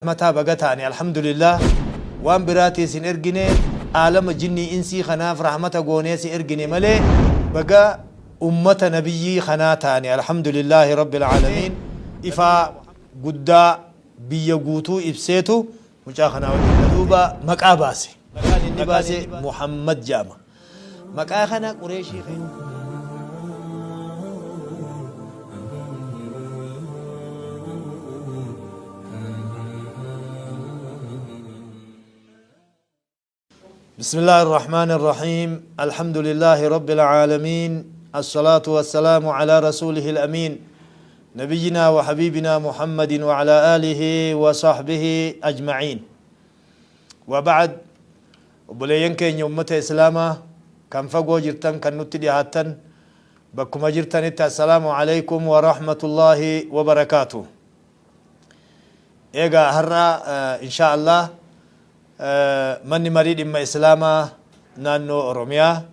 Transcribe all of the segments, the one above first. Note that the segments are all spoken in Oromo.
Rahmataa baga taane alhamdulillah waan biraatii sin ergine aalama jinnii insii kanaaf rahmata goonee si ergine malee baga ummata nabiyyii kanaa taane alhamdulillaahi rabbil aalamiin ifaa guddaa biyya guutuu ibseetu mucaa kanaa wajjin duuba maqaa baase maqaan inni baase Muhammad jedhama maqaa kana qureeshii keessa بسم الله الرحمن الرحيم الحمد لله رب العالمين الصلاة والسلام على رسوله الأمين نبينا وحبيبنا محمد وعلى آله وصحبه أجمعين وبعد Obboleeyyan keenya ummata Islaamaa kan fagoo jirtan kan nutti dhihaattan bakkuma jirtanitti Assalaamu Aleykum wa rahmatullaahi wa barakaatuh. Eegaa har'a inshaa Allah manni marii dhimma Islaamaa naannoo Oromiyaa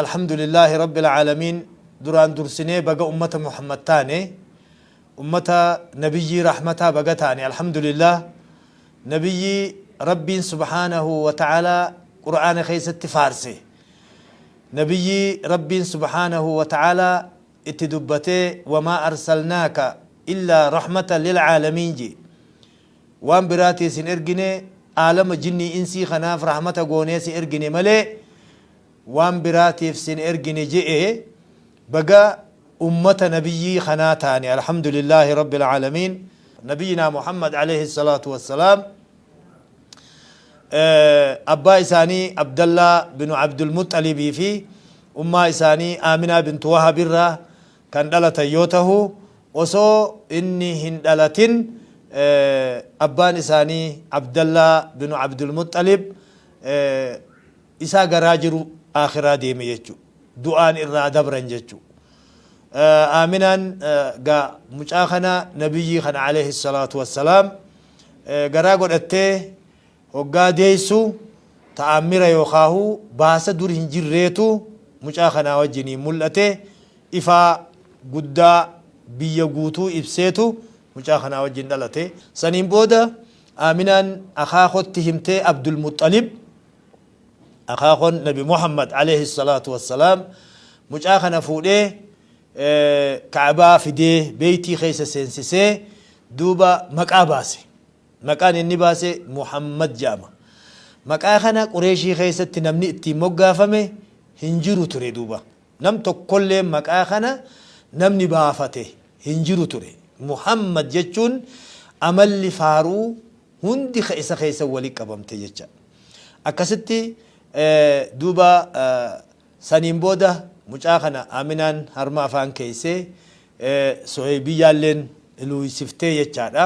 Alhamdulillaahi Rabbil Aalamiin duraan dursinee baga ummata Muhammad taane ummata nabiyyii rahmataa baga taane Alhamdulillah Nabiyyii Rabbiin subhaanahu wa ta'aalaa Qur'aana keessatti faarse. Nabiyyii Rabbiin subhaanahu wa ta'aalaa itti dubbatee wamaa arsalnaaka illaa rahmatan lil aalamiin jee. Waan biraatii sin ergine aalama jinnii insii kanaaf rahmata goonee si ergine malee waan biraatiif sin ergine je'e baga ummata nabiyyii kanaa taane alhamdulillaahi rabbil aalamiin nabiyyinaa Muhammad alayhi salaatu wassalaam abbaa isaanii Abdallaa binu Abdulmuxxalibii fi ummaa isaanii Aaminaa bintu Wahab irraa kan dhalatan yoo tahu osoo inni hin dhalatin abbaan isaanii Abdallaa binu Abdulmuxxalib isaa garaa jiru aakhiraa deeme jechu. Du'aan irraa dabran jechu. Aaminaan gaa mucaa kana nabiyyii kana alayhi salaatu wassalaam garaa godhattee hoggaa deessu ta'ammira yookaahu baasa dur hin jirreetu mucaa kanaa wajjiniin mul'ate ifaa guddaa biyya guutuu ibseetu mucaa kanaa wajjin dhalate. Saniin booda Aaminaan akaakotti himtee Abdulmuxxalib Akaakon Nabi Muhammad alayhi salaatu wassalaam mucaa kana fuudhee Ka'abaa fidee beeytii keessa seensisee duuba maqaa baase. Maqaan inni baase Muhammad jedhama. Maqaa kana Qureeshii keessatti namni ittiin moggaafame hin jiru ture duuba. Nam tokkollee maqaa kana namni baafate hin jiru ture. Muhammad jechuun amalli faaruu hundi ka isa keessa wali qabamte jecha. Akkasitti duuba saniin booda mucaa kana Aaminaan harma afaan keeysee Suheybiyyaalleen luuysiftee jechaadha.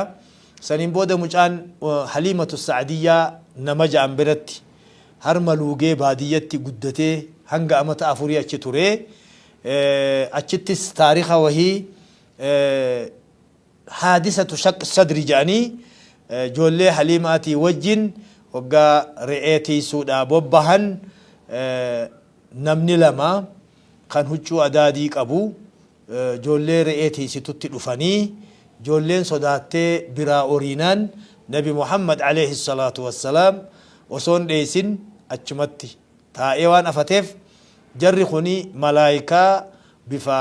Saniin booda mucaan Haliimatu Sa'diyyaa nama ja'an biratti harma luugee baadiyyatti guddatee hanga amata afurii achi ture. Achittis taarika wahii Haadisatu shaqqi sadri jedhanii ijoollee Haliimaatii wajjin hoggaa re'ee tiiysuudhaa bobbahan namni lama kan huccuu adaadii qabu ijoollee re'ee tiiysitutti dhufanii ijoolleen sodaattee biraa oriinaan Nabi Muhammad aleyhi salaatu wassalaam osoo hin dheeysin achumatti taa'ee waan afateef jarri kuni malaaykaa bifa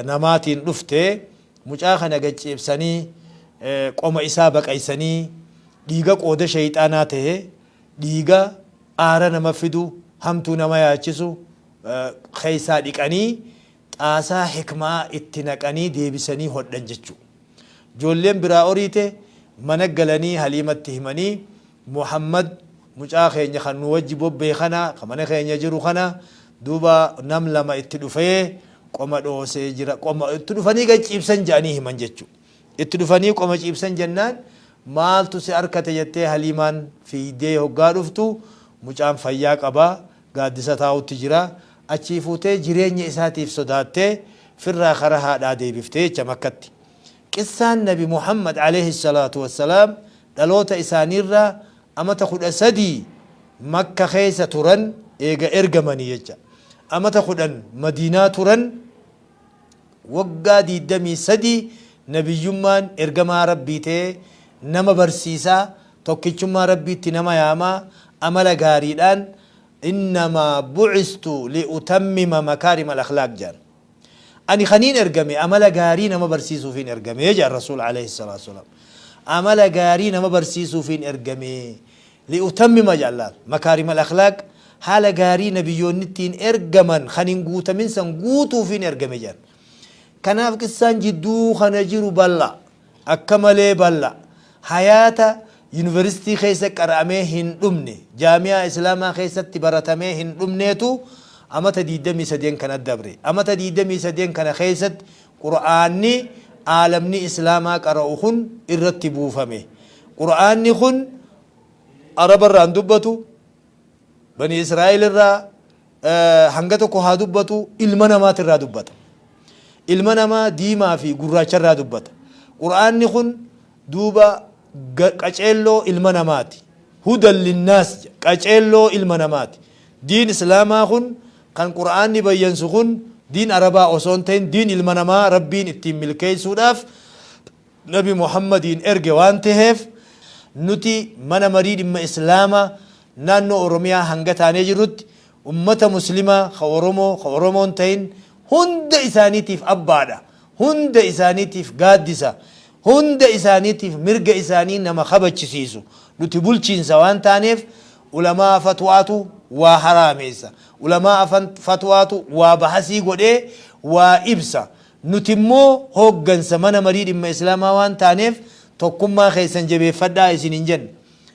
namaatiin dhufte Mucaa kana gad ciibsanii qoma isaa baqaysanii dhiiga qooda sheyxaanaa tahe dhiiga aara nama fidu hamtuu nama yaachisu keessaa dhiqanii xaasaa hikma'aa itti naqanii deebisanii hodhan jechu. Joolleen biraa oriite mana galanii Haliimatti himanii Muhammad mucaa keenya kan nu wajji bobba'e kana ka mana keenya jiru kana duuba nam lama itti dhufee qoma dhoosee jira qoma itti dhufanii gad ciibsan jedhanii himan jechu. Itti dhufanii qoma ciibsan jennaan maaltu si arkate jettee Haliimaan fiiydee hoggaa dhuftu mucaan fayyaa qaba gaaddisa taa'utti jira achii fuutee jireenya isaatiif sodaattee firraa kara haadhaa deebifte jecha Makkatti. Qissaan Nabi Muhammad aleyhi salaatu wassalaam dhaloota isaaniirraa amata 13 Makka keessa turan eega ergamanii jecha. Amata 10 Madiinaa turan waggaa 23 nabiyyummaan ergamaa Rabbii ta'ee nama barsiisaa, tokkichummaa Rabbiitti nama yaamaa, amala gaariidhaan innamaa bu'istu li'utammima makaarimal akhlaaq jedhan. Ani kaniin ergame amala gaarii nama barsiisuufiin ergame jedhan Rasuul alayhi salaatu wassalaam. Amala gaarii nama barsiisuufiin ergame li'utammima jedhan laal makaarimal akhlaaq haala gaarii nabiyyoonni ittiin ergaman kan hin guutamin san guutuufiin ergame jedhan. Kanaaf qissaan jidduu kana jiru bal'a. Akka malee bal'a. Hayaata Yunivarsiitii keessa qara'amee hin dhumne, Jaami'aa Islaamaa keessatti baratamee hin dhumneetu amata 23n kana dabre. Amata 23n kana keessatti Qur'aanni aalamni Islaamaa qara'u kun irratti buufame. Qur'aanni kun Araba irraa hin dubbatu, Bani Israa'il irraa hanga tokko haa dubbatu, ilma namaatirraa dubbata. Ilma namaa diimaa fi gurraacharraa dubbata. Qur'aanni kun duuba qaceelloo ilma namaati. Hudan linnaas jedha. Qaceelloo ilma namaati. Diin Islaamaa kun kan Qur'aanni bayyansu kun diin Arabaa osoo hin ta'in diin ilma namaa Rabbiin ittiin milkeessuudhaaf Nabi Muhammadiin erge waan taheef nuti mana marii dhimma Islaamaa naannoo Oromiyaa hanga taanee jirrutti ummata Muslimaa ka Oromoo ka Oromoo hin tahin hunda isaaniitiif abbaadha. Hunda isaaniitiif gaaddisa. Hunda isaaniitiif mirga isaanii nama kabachisiisu. Nuti bulchiinsa waan taaneef ulamaa fatwaatu waa haraameessa. Ulamaa fatwaatu waa bahasii godhee waa ibsa. Nuti immoo hooggansa mana marii dhimma Islaamaa waan taaneef tokkummaa keessan jabeeffadhaa isiniin jenna.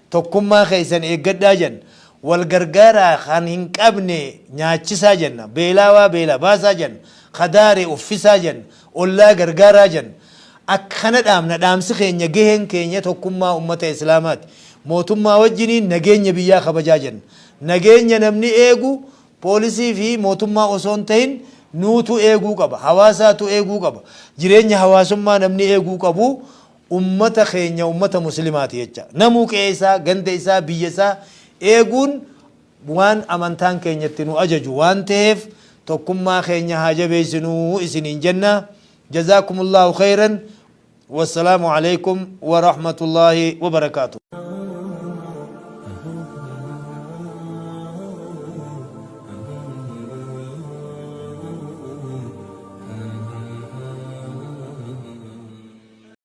Tokkummaa keessan eeggadhaa jenna. Wal gargaaraa kan hin qabne nyaachisaa jenna. Beelaawaa beela baasaa jenna. Ka daare uffisaa jenna. Ollaa gargaaraa jenna. Akkana dhaamna. Dhaamsi keenya gaheen keenya tokkummaa ummata Islaamaati. Mootummaa wajjiniin nageenya biyyaa kabajaa jenna. Nageenya namni eegu Poolisii fi mootummaa osoo hin tahin nuutu eeguu qaba. Hawaasaatu eeguu qaba. Jireenya hawaasummaa namni eeguu qabu ummata keenya ummata muslimaati jecha. Namuu qe'ee isaa, ganda isaa, biyya isaa eeguun waan amantaan keenya itti nu ajaju waan taheef tokkummaa keenya haa jabeessinuu isiniin jenna. Jazaakumullahu khayran. Wassalaamu aleykum wa rahmatullaahi wa barakaatuh.